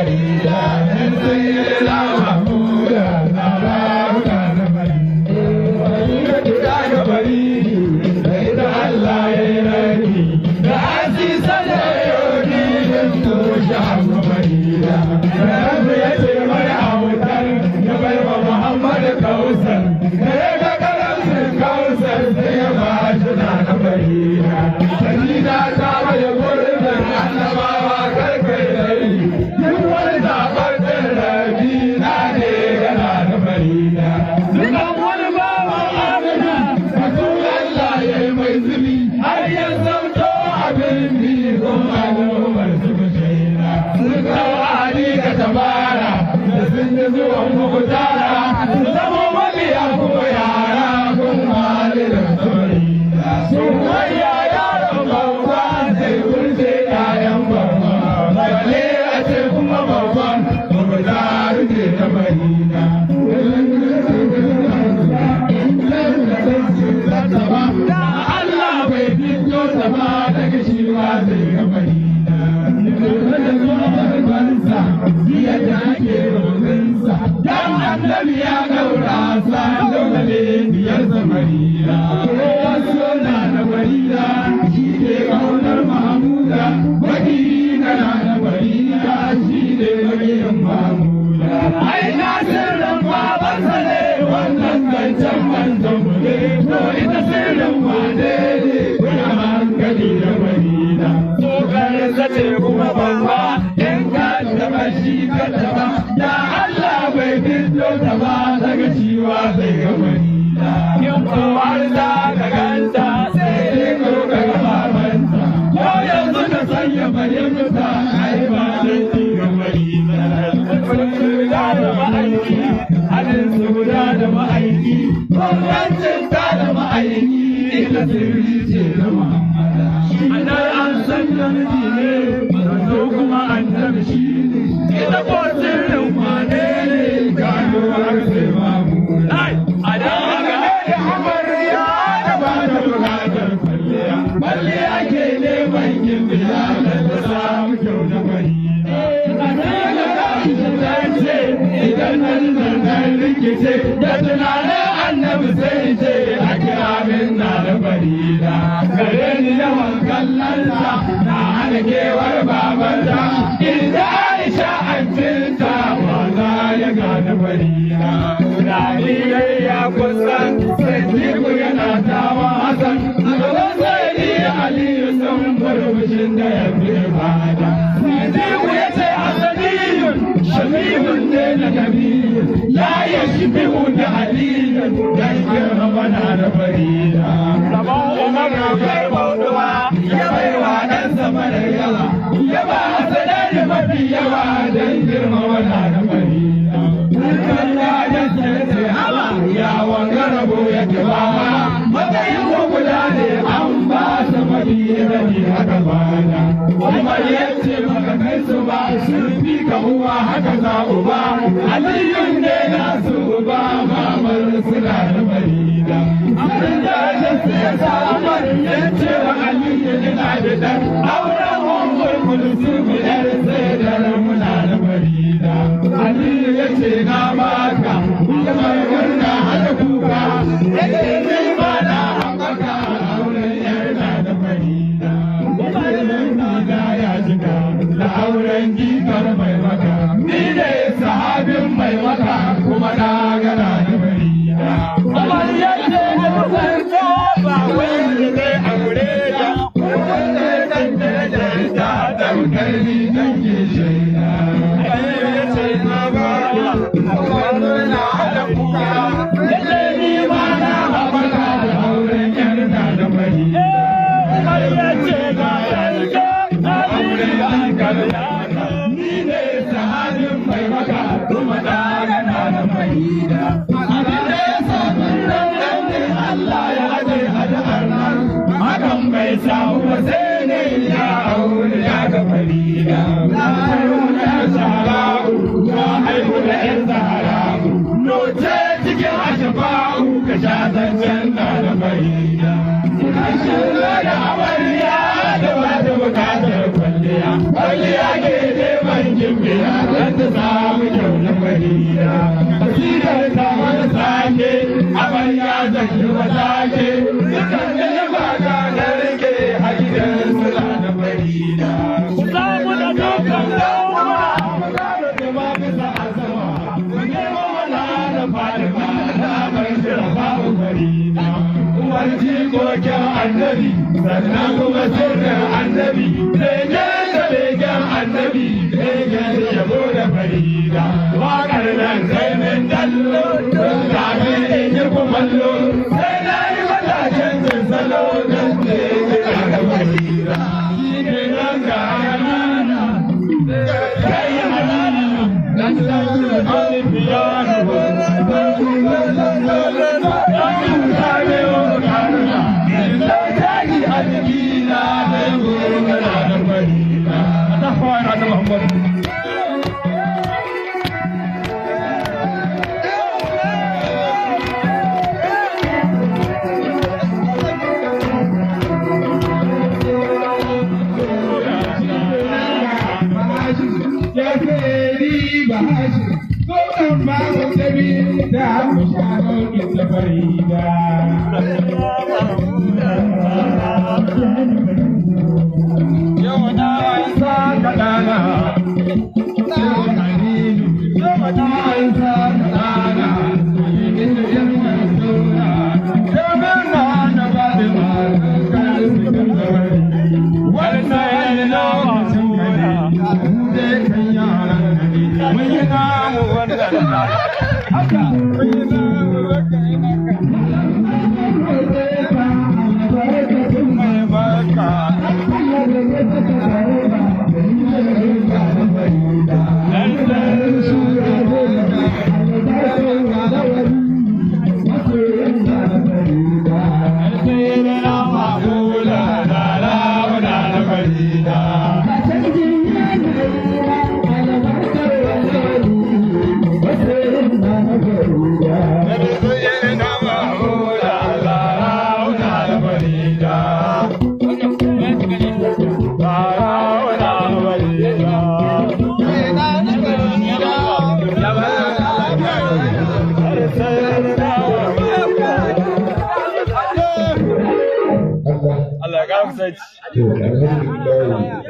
Farida. Sayyidina Mahmuda na barka na Farida. Farida ta ga Faridi da ita Allah ya yi rabi. Da Aziza da Yodi din tushe Hamza Farida. Da Rabbi ya ce mai autar ya bai wa Muhammad Kausar. Da ya ga karamcin Kausar sai ya ba shi na na Farida. Farida ta maye gurbin annabawa karkai dari. Duk wani zaɓaɓɓen rabi na ne gana na Farida. Dukan wani bawan Amina, Rasulallah ya yi mai zubi har ya zamto abin bi kun al'ummar su ku shaida. Sun kawo Ali ka tabara da sun ji zuwan mukutara su zama mabiya kuma yara kun walidin saurida. Sun waya yaron babba sai kurce ƴaƴan babba. Balle a ce kuma babban mukutaru ce ta Farida. Allah bai fito ta ba daga shi ba zai ga Farida. Da zuwa jiya da ake roƙinsa, dan annabi ya ɗaura sa dole ne biyar Farida. Kowa suna na Farida, shi ke ƙaunar Mahmuda, baki na na Farida, shi ne maƙiyin Mahmuda. Ai na sirrin babansa ne wannan zancen manzon mu ne, to ita sirrin wane ne, kuna hankali da Farida. Tsokanin ce kuma babba, in ka taba shi ka taba, da Allah bai fito ta ba daga ciwa sai ga Farida. In ko har za ka ganta sai dai ko ka ga babanta, ko yanzu ka sanya fahimta ai ba zai ci ga Farida. Guda da ma'aiki, hadin su guda da ma'aiki, bambancin ta da ma'aiki, ita sirri ce da Muhammada. Anar an san namiji ne, manzo kuma annabi shi ne, ita ko sirrin wane ne, gano har sai mamuda. A dan haka ne da amarya da ba ta bukatar kwalliya, kwalliya ke neman gimbiya da ta samu kyau na Farida. Idan nan nan rikice da tunanin annabi sai ce a kira min na da Farida. Gare ni yawan kallonta na hana kewar babanta. Inda Aisha antinta wala ya gane Farida. Tunani ya kusan sai jiku yana tawa Hassan. A gaban sai Aliyu sun murmushin da ya fi fada. Sidiku ya ce Hassaniyun shamihun ne na nabiyun la ya shibihu da aliyun dan girma na da Farida. Rabon Umar garba uwa ya baiwa ɗansa mara yawa ya ba Hassanani mafi yawa dan girma na da Farida. Allah ya ce haba ya wanga rabo yake ba matsayin mu guda ne an ba sa mafi rabi haka bana. Umar ya ce maka kai su ba sun fi ka uwa haka za uba Aliyun ne nasu uba mamar suna da Farida. Abin da ya ce sa Umar ya ce wa Aliyu ina da dan auren Ummul Kulsum yar sai da muna da Farida. Aliyu ya ce na baka ya mai murna hada kuka ya ce ni ma na haɓaka auren yar na da Farida. Umar na ya shiga da auren jikar mai maka ni ne sahabin mai maka kuma na gana da Farida. Umar ya ce da ba wanda zai aure ta wanda ya san darajar ta tamkar ni nake shaida. Aliyu ya ce na baka Umar na hada kuka ya ce ni ma na haɓaka da auren yar na da Farida. Umar ya ce ga yarda na ni ne sahabin mai maka kuma na gana da Farida. Abin da ya sa nan ne Allah ya aje addu'ar nan hakan bai samu ba sai ne ya aure ya ga Farida. Na haihu da Zahra'u, na haihu da ƴan Zahra'u. Noce cikin ashafa'u ka sha zancen na da Farida. Shirya da amarya da ba ta bukatar kwalliya. Kwalliya ke neman gimbiya. annabi, sannan kuma sirrin annabi, begen da begen annabi, begen da yabo da farida. Waƙar nan sai min dallo, don kafin in yi kumallo, sai na yi mata canjin salo don da ya da farida. Shi ne nan ga amina, kai amina, dan To, alhamdulillah,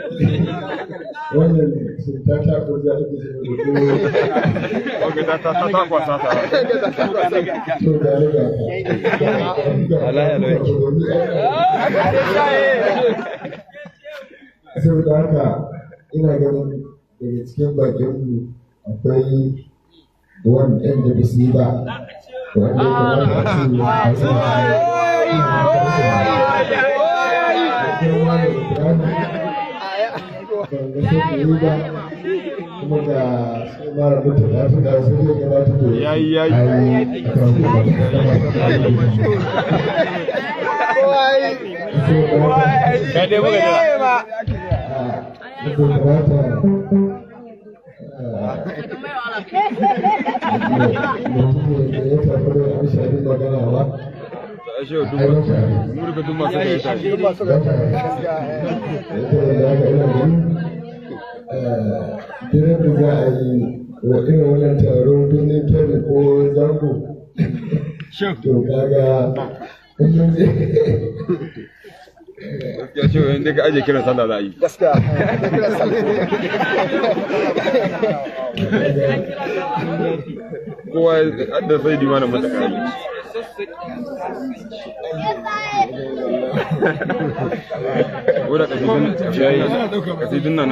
wannan sun ta ta za ake Okay, ta ta ta kwasa ta. To, ga ni ga ka. Allah ya lauke. Saboda haka ina ganin daga cikin bakinmu akwai wanda ba su yi ba, wanda ya kamata a ce kuma ga su mara mutu da su da su zai gabatar da Yayi, yayi. Kai dai muka jira. Ya tafi da amshi abin magana ba. Ashe duk mu duka duk masu kai ta. Diren da za a yi wa irin wannan taro birnin Kebbi ko Zango, to kaga in mun je Gaskiya shi inda ka aje kiran sallah za a yi. Gaskiya. Kowa da sai dimanin mutaka yi. Ko da kasidun yayi kasidun nan.